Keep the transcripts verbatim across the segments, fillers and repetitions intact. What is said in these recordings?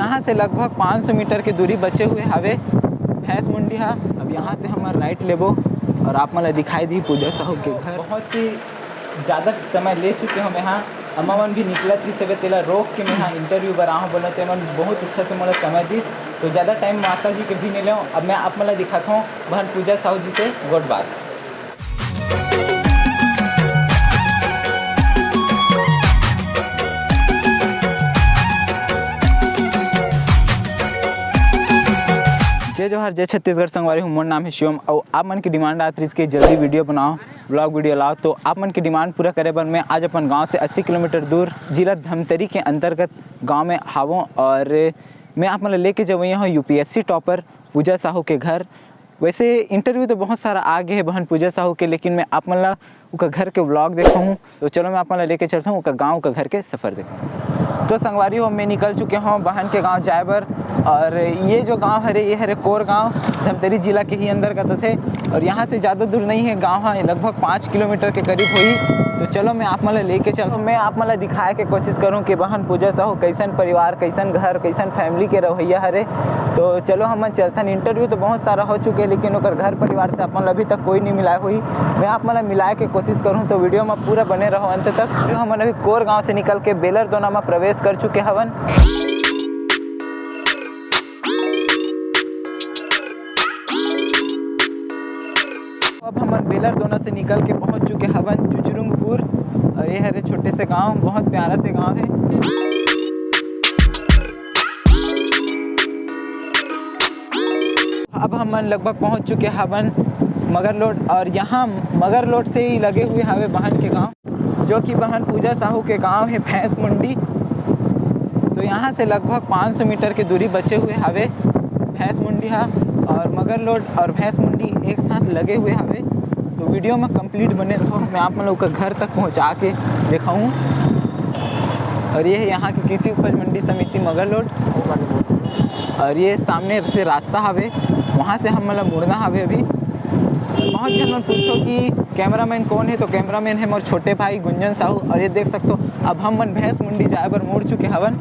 यहाँ से लगभग पाँच सौ मीटर के दूरी बचे हुए हवे भैंस मुंडी हा। अब यहाँ से हमन राइट लेबो और आप मन ला दिखाई दी पूजा साहू के घर। बहुत ही ज़्यादा समय ले चुके हों मैं हा। अम्मा मन भी निकलत रहिस हवे, तेला रोक के मैं हा इंटरव्यू बर आहूँ बोला, ते मन बहुत अच्छा से मोला समय दिस। तो ज़्यादा टाइम माता जी के भी नहीं लेव। अब मैं आप मन ला दिखात हों बहन पूजा साहू जी से गोठ बात। जय जोहार, जय छत्तीसगढ़ संगवारी हो, मोर नाम है शिवम। अउ आप मन के डिमांड आत रहिस के जल्दी वीडियो बनाओ, व्लॉग वीडियो लाओ, तो आप मन के डिमांड पूरा करे बर मैं आज अपन गांव से अस्सी किलोमीटर दूर जिला धमतरी के अंतर्गत गांव में हावों और मैं आप मन ला लेके जवइया हों यूपीएससी टॉपर पूजा साहू के घर। वैसे इंटरव्यू तो बहुत सारा आ गे हे बहन पूजा साहू के, लेकिन मैं आप मन ला ओकर घर के व्लॉग देखाहूँ। तो चलो मैं आप मन ला लेके चलता हूँ ओकर गाँव, ओकर घर के सफर देखाहूँ। तो संगवारी हो, मैं निकल चुके हों बहन के गाँव जाए बर। और ये जो गाँव हरे, ये हरे कोर गाँव, धमतरी जिला के ही अंतर्गत आथे। और यहाँ से ज़्यादा दूर नहीं है गाँव, हाँ, लगभग पाँच किलोमीटर के करीब होही। तो चलो मैं आप मन ला लेके चलता हूँ, मैं आप मन ला दिखाए के कोशिश करूँ कि बहन पूजा साहू कैसन परिवार, कैसन घर, कैसन फैमिली के रहइया हरे। तो चलो हमन चलथन। इंटरव्यू तो बहुत सारा हो चुके, लेकिन ओकर घर परिवार से अपन अभी तक कोई नहीं मिलाए हुई। मैं आप मन ला मिलाए के कोशिश करूँ, तो वीडियो में पूरा बने रहो अंत तक। जो हमन अभी कोर गांव से निकल के बेलर दोना में प्रवेश कर चुके हवन। अब हमन बेलर दोना से निकल के पहुंच चुके हवन चुचुरुंगपुर, और ये हरे छोटे से गांव, बहुत प्यारा से गांव है। अब हमन लगभग पहुंच चुके हवन मगरलोड, और यहाँ मगरलोड से ही लगे हुए हवे बहन के गांव, जो कि बहन पूजा साहू के गांव है भैंस मुंडी। तो यहाँ से लगभग पाँच सौ मीटर के दूरी बचे हुए हवे भैंस मुंडी हा, और मगरलोड और भैंस मुंडी एक साथ लगे हुए हवे। तो वीडियो में कंप्लीट बने रहो, मैं आप मन ला ओकर घर तक पहुँचा के देखाऊँ। और ये है यहाँ के कृषि उपज मंडी समिति मगरलोड। और ये सामने से रास्ता हवे, वहाँ से हमन ला मुड़ना हवे अभी। बहुत झन मन पूछथो कि कैमरामैन कौन है, तो कैमरामैन है मोर छोटे भाई गुंजन साहू। और ये देख सकथो, अब हमन भैंस मुंडी जाए बर मुड़ चुके हवन।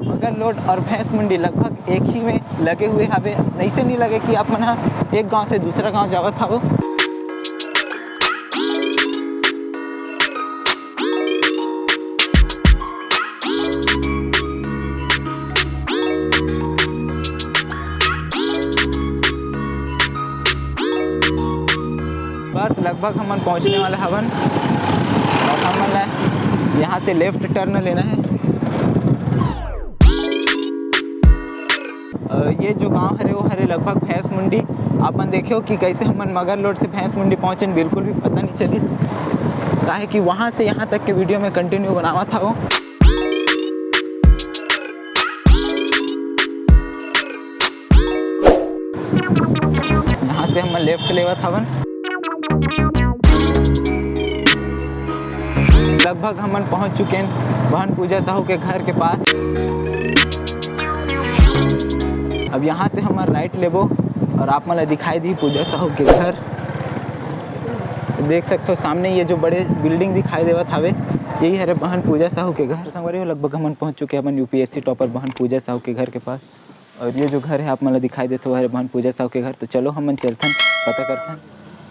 मगरलोड और भैंस मुंडी लगभग एक ही में लगे हुए हवे। ऐसे नहीं लगे कि आप मन हा एक गांव से दूसरा गांव जावत हवो। बस लगभग हमन पहुंचने वाले हवन, और हमन ला यहाँ से लेफ्ट टर्न लेना है। अ, ये जो गांव हरे, वो हरे लगभग भैंस मुंडी। आप मन देखियो कि कैसे हमन मगरलोड से भैंस मुंडी पहुंचेन, बिल्कुल भी पता नहीं चलिस, काहे कि वहाँ से यहाँ तक के वीडियो में कंटिन्यू बनावत हवं। यहाँ से हमन लेफ्ट लेवत हवन। लगभग हमन पहुँच चुके हैं बहन पूजा साहू के घर के पास। अब यहाँ से हमन राइट लेबो और आप मन ला दिखाई दी पूजा साहू के घर। देख सकथो सामने ये जो बड़े बिल्डिंग दिखाई देवत हवे, यही हरे बहन पूजा साहू के घर। संगवारी हो, लगभग हमन पहुँच चुके हवन यूपीएससी टॉपर बहन पूजा साहू के घर के पास। और ये जो घर है आप मन ला दिखाई देत हवे, हरे बहन पूजा साहू के घर। तो चलो हमन चलथन, पता करथन।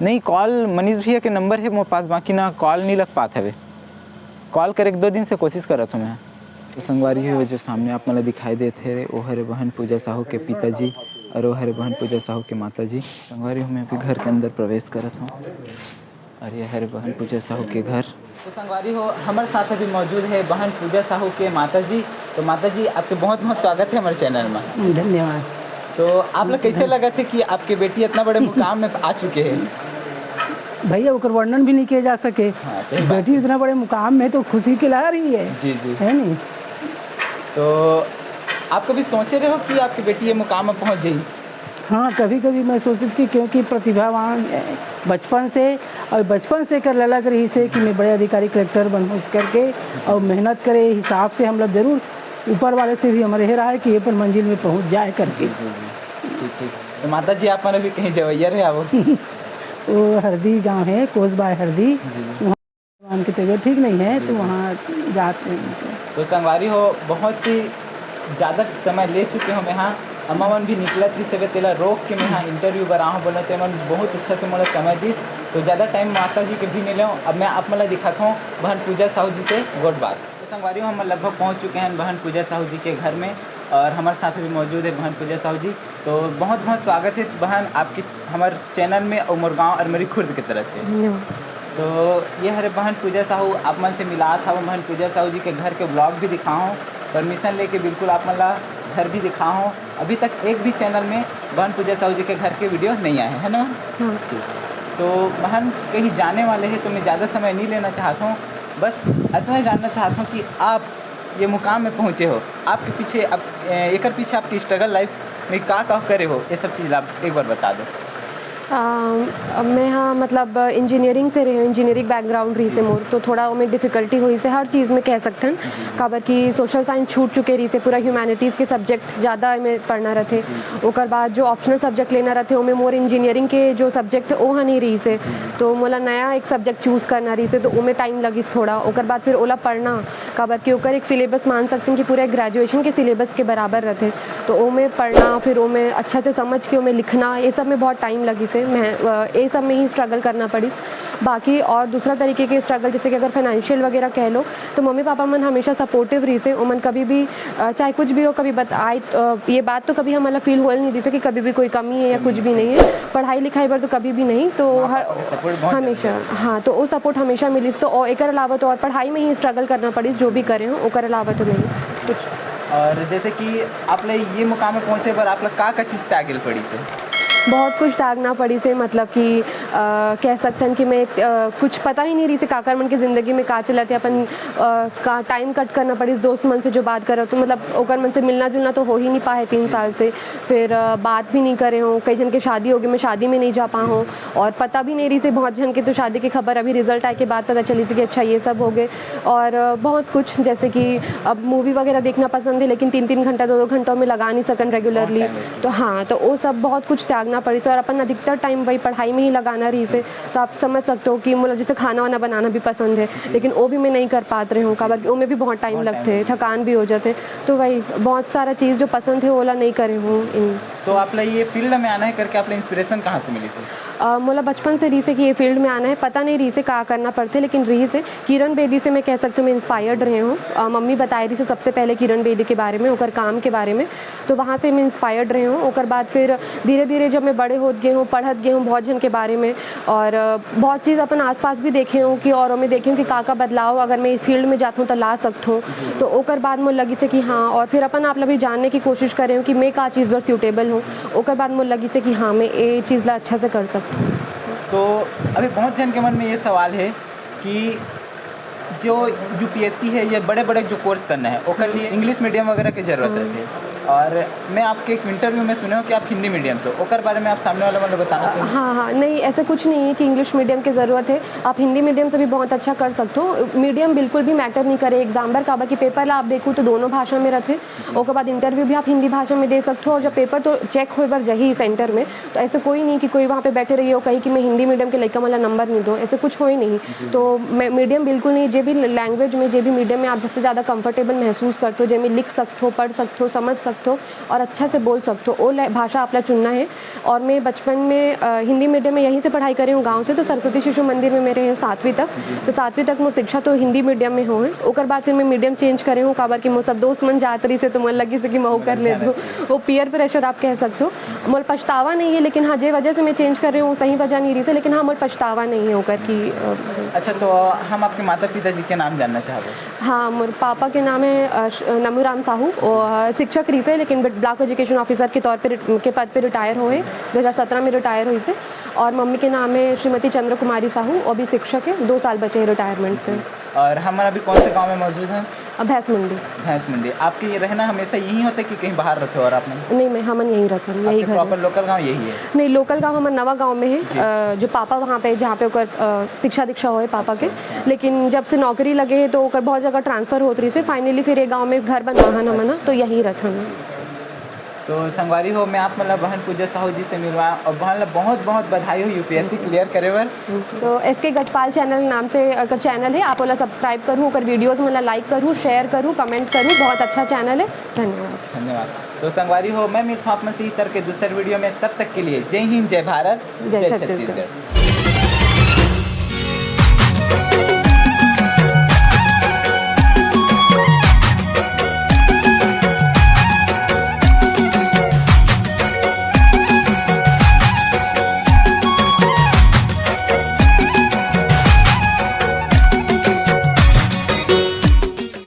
नहीं, कॉल मनीष भैया के नंबर है मोर पास, बाकी ना कॉल नहीं लग पात हवे। कॉल करे के दो दिन से कोशिश करत हूँ मैं। तो संगवारी हो, जो सामने आप मन ला दिखाई देत हे, वो हरे बहन पूजा साहू के पिताजी और वो हरे बहन पूजा साहू के माताजी। संगवारी हो, मैं अभी घर के अंदर प्रवेश करत हूँ। और ये हरे बहन पूजा साहू के घर। तो संगवारी हो, हमर साथ अभी मौजूद है बहन पूजा साहू के माता जी। तो माता जी, आपके बहुत बहुत स्वागत है हमारे चैनल में। धन्यवाद। तो आप लोग कैसे लगा थे कि आपके बेटी इतना बड़े मुकाम में आ चुके हैं? भैया, ओकर वर्णन भी नहीं किया जा सके। हाँ, सही बात बेटी है। इतना बड़े मुकाम में तो खुशी की लहर ही है। जी, जी। है नहीं? तो आप कभी सोचे रहे हो कि आपकी बेटी ये मुकाम में पहुंच जाएगी? हाँ, कभी-कभी मैं सोचती थी कि क्योंकि प्रतिभावान है बचपन से, और बचपन से कर ललक रहिस हे कि मैं बड़े अधिकारी कलेक्टर बनूँ, इस करके, और मेहनत करे हिसाब से हम लोग जरूर, ऊपर वाले से भी हमारे हे रहा है कि ये पर मंजिल में पहुँच जाए करके। जी, जी, जी। ठीक, ठीक। तो माता जी, आप मन अभी कहीं जवैया रहे आवो? वो हरदी गाँव है, कोसबाय हरदी। जी। वहाँ उनकी तबीयत ठीक नहीं है, जी, तो जी। वहाँ जात रहे हैं। तो संगवारी हो, बहुत ही ज़्यादा समय ले चुके हो मैं हाँ। अम्मा मन भी निकलत रहिस हवे, तेला रोक के मैं हाँ इंटरव्यू बर आहूँ बोलो, ते मन बहुत अच्छा से मोला समय दिस। तो ज़्यादा टाइम माता जी के भी नहीं लेव। अब मैं आप मन ला दिखात हूँ बहन पूजा साहू जी से गोठ बात। तो संगवारी हो, हम लगभग पहुँच चुके हैं बहन पूजा साहू जी के घर में, और हमारे साथ भी मौजूद है बहन पूजा साहू जी। तो बहुत बहुत स्वागत है बहन आपके हमारे चैनल में, और मोर गाँव अरमरी खुर्द के तरफ से। धन्यवाद। तो ये हरे बहन पूजा साहू, आप मन से मिलात हव, बहन पूजा साहू जी के घर के ब्लॉग भी दिखाहूँ, परमिशन लेके बिल्कुल आप मन ला घर भी दिखाहूँ। अभी तक एक भी चैनल में बहन पूजा साहू जी के घर के वीडियो नहीं आए, है ना? हाँ। तो बहन कहीं जाने वाले हैं, तो मैं ज़्यादा समय नहीं लेना चाहता हूँ, बस इतना जानना चाहता हूँ कि आप ये मुकाम में पहुँचे हो, आपके पीछे, आप ए, एकर पीछे आपकी स्ट्रगल लाइफ में का का करे हो, ये सब चीज़ आप एक बार बता दो। अम, मैं हाँ, मतलब, इंजीनियरिंग से रहे हूँ, इंजीनियरिंग बैकग्राउंड रही से मोर, तो थोड़ा ओमे डिफिकल्टी हुई से हर चीज़ में, कह सकते हैं। काबर कि सोशल साइंस छूट चुके रही से, पूरा ह्यूमैनिटीज़ के सब्जेक्ट ज़्यादा में पढ़ना रहते। ओकर बाद जो ऑप्शनल सब्जेक्ट लेना रहते, ओमे मोर इंजीनियरिंग के जो सब्जेक्ट है, वो हा नहीं रही से। तो मोला नया एक सब्जेक्ट चूज़ करना रही से, तो ओमे टाइम लगिस थोड़ा। ओकर बाद फिर ओला पढ़ना, काबर कि ओकर एक सिलेबस मान सकते हैं कि पूरा एक ग्रेजुएशन के सिलेबस के बराबर रहते। तो ओमे पढ़ना, फिर ओमे अच्छा से समझ के ओमे लिखना, ये सब में बहुत टाइम लगिस हे। मैं, अ, ये सब में ही स्ट्रगल करना पड़िस। बाकी और दूसरा तरीके के स्ट्रगल, जैसे कि अगर फाइनेंशियल वगैरह कह लो, तो मम्मी पापा मन हमेशा सपोर्टिव रहिस हे। ओमन कभी भी, अ, चाहे कुछ भी हो, कभी बत-, आए, अ, ये बात तो कभी हमला फील होल नहीं रहिस हे कि कभी भी कोई कमी है या कुछ भी नहीं है। पढ़ाई लिखाई बर तो कभी भी नहीं, तो माँ हर पापा के सपोर्ट बहुत हमेशा, जरूरी है। हाँ, तो वो सपोर्ट हमेशा मिलिस। तो और एकर अलावा तो और पढ़ाई में ही स्ट्रगल करना पड़िस, जो भी करे हूँ, ओकर अलावा तो नहीं कुछ। और जैसे कि आप ले ये मुकाम में पहुँचे पर आप लोग का का चीज़ त्यागे ल पड़िस हे? बहुत कुछ त्यागना पड़िस हे, मतलब कि, अ, कह सकते हैं कि मैं, अ, कुछ पता ही नहीं रहिस हे काकर मन की ज़िंदगी में का चलत हे। अपन, अ, का टाइम कट करना पड़िस, दोस्त मन से जो बात करत हों, मतलब ओकर मन से मिलना जुलना तो हो ही नहीं पाए तीन साल से। फिर, अ, बात भी नहीं करे हों, कई झन के शादी हो गए, मैं शादी में नहीं जा पाए हों, और पता भी नहीं रहिस हे बहुत झन के, तो शादी की खबर अभी रिजल्ट आए के बाद पता चलिस हे कि अच्छा, ये सब हो गए। और, अ, बहुत कुछ, जैसे कि अब मूवी वगैरह देखना पसंद है, लेकिन तीन तीन घंटा, दो दो घंटा में लगा नहीं सकन रेगुलरली। तो हाँ, तो वो सब बहुत कुछ त्यागना पड़िस हे और अपन अधिकतर टाइम वही पढ़ाई में ही लगाना रहिस हे। तो आप समझ सकते हो कि मतलब जैसे खाना वाना बनाना भी पसंद है, लेकिन वो भी मैं नहीं कर पात रहे हों, काबर कि ओमे भी बहुत टाइम लगते, थकान भी हो जाते। तो वही बहुत सारा चीज़ जो पसंद है, ओला नहीं करे हों इन। तो आप ला ये फील्ड में आना है करके आप ला इंस्पिरेशन कहाँ से मिलिस हे? अ, मोला बचपन से रहिस हे कि ये फील्ड में आना है, पता नहीं रहिस हे का करना पड़ते, लेकिन रहिस हे। किरण बेदी से, मैं कह सकती हूँ, मैं इंस्पायर्ड रहे हों। अ, मम्मी बताए रहिस हे सबसे पहले किरण बेदी के बारे में, ओकर काम के बारे में, तो वहाँ से मैं इंस्पायर्ड रहे हों। ओकर बाद फिर धीरे धीरे जब मैं बड़े होत गए हों, पढ़त गए हों बहुत झन के बारे में, और, अ, बहुत चीज़ अपन आसपास भी देखे हों कि, और मैं देखे हों कि का का बदलाव अगर मैं इस फील्ड में जात हों तो ला सकत हों। तो ओकर बाद मोला लगिस हे कि हाँ, और फिर अपन आप ला भी जानने की कोशिश करे हों कि मैं का चीज़ बर सूटेबल हों। ओकर बाद मोला लगिस हे कि हाँ, मैं ये चीज़ ला अच्छा से कर सकत हों। तो अभी बहुत झन के मन में ये सवाल है कि जो यूपीएससी है, ये बड़े बड़े जो कोर्स करना है, ओकर लिए इंग्लिश मीडियम वगैरह की जरूरत रहती है। और मैं आपके एक इंटरव्यू में सुने हों कि आप हिंदी मीडियम से हो, ओकर बारे में आप सामने वाले वाले बताना चाहेंगे? हाँ, हाँ, नहीं, ऐसे कुछ नहीं है कि इंग्लिश मीडियम की ज़रूरत है। आप हिंदी मीडियम से भी बहुत अच्छा कर सकते हो। मीडियम बिल्कुल भी मैटर नहीं करे एग्जाम बर, काबर कि पेपर ला आप देखो तो दोनों भाषा में रहते। ओकर बाद इंटरव्यू भी आप हिंदी भाषा में दे सकते हो, और जब पेपर तो चेक होए बर जाही सेंटर में, तो ऐसे कोई नहीं कि कोई वहाँ पे बैठे रहिए और कही कि मैं हिंदी मीडियम के लइका मन ला नंबर नहीं दो, ऐसे कुछ होए नहीं। तो मैं, मीडियम बिल्कुल नहीं, जे भी लैंग्वेज में, जे भी मीडियम में आप सबसे ज़्यादा कंफर्टेबल महसूस करते हो, जेमे लिख सकते हो, पढ़ सकते हो, समझ सकते हो और अच्छा से बोल सकते हो, वो लै-, भाषा आप ला चुनना है। और मैं बचपन में, अ, हिंदी मीडियम में यहीं से पढ़ाई करे हों गाँव से, तो सरस्वती शिशु मंदिर में मैं रहे हों सातवीं तक। तो सातवीं तक मोर शिक्षा तो हिंदी मीडियम में होए। ओकर बाद फिर मैं मीडियम चेंज करे हों, काबर कि मोर सब दोस्त मन जात रहिस हे, तो मोला लगिस हे कि महूँ कर लेथों। वो पीयर प्रेशर आप कह सकते हो। मोला पछतावा नहीं है, लेकिन हाँ, जे वजह से मैं चेंज करे हों, वो सही वजह नहीं रहिस हे, लेकिन हाँ, मोला पछतावा नहीं है ओकर कि, अ, अच्छा, तो हम आपके माता पिता जी के नाम जानना चाहबो। हाँ, मोर पापा के नाम है, अ, श-, नमूराम साहू, वो, अ, शिक्षक रहिस हे, लेकिन बट-, ब्लॉक एजुकेशन ऑफिसर के तौर पे रिट-, के पद पे रिटायर होए, दो हज़ार सत्रह में रिटायर होइस हे। और मम्मी के नाम है श्रीमती चंद्र कुमारी साहू, वो भी शिक्षक है, दो साल बचे हैं रिटायरमेंट से। और हम अभी कौन से गांव में मौजूद हैं? अ, भैंस मंडी। भैंस मंडी। आपके ये रहना हमेशा यहीं होता है कि कहीं बाहर रहते हो और आपने? नहीं, मैं, हमन यहीं रहथन, यही आपके घर है। प्रॉपर लोकल गांव यही है? नहीं, लोकल गांव हमर नवा गांव में है, अ, जो पापा वहाँ पे, जहाँ पे ओकर, अ, शिक्षा दीक्षा होए पापा के। लेकिन जब से नौकरी लगे तो ओकर बहुत जगह ट्रांसफर होत रहिस हे, फाइनली फिर ये गांव में घर बनवा हन हमन, तो यहीं रहथन। तो संगवारी हो, मैं आप मन ला बहन पूजा साहू जी से मिलवा और बहन ला बहुत बहुत बधाई हो यूपीएससी क्लियर करे बर। तो एस के गजपाल चैनल नाम से अगर चैनल है, आप ओला सब्सक्राइब करू, ओकर वीडियोज मन ला लाइक करू, शेयर करू, कमेंट करू। बहुत अच्छा चैनल है। धन्यवाद। धन्यवाद। तो संगवारी हो, मैं मिलता हूँ आप मन से इही तरह के दूसर वीडियो में। तब तक के लिए जय हिंद, जय भारत, जय जय छत्तीसगढ़। छत्तीसगढ़।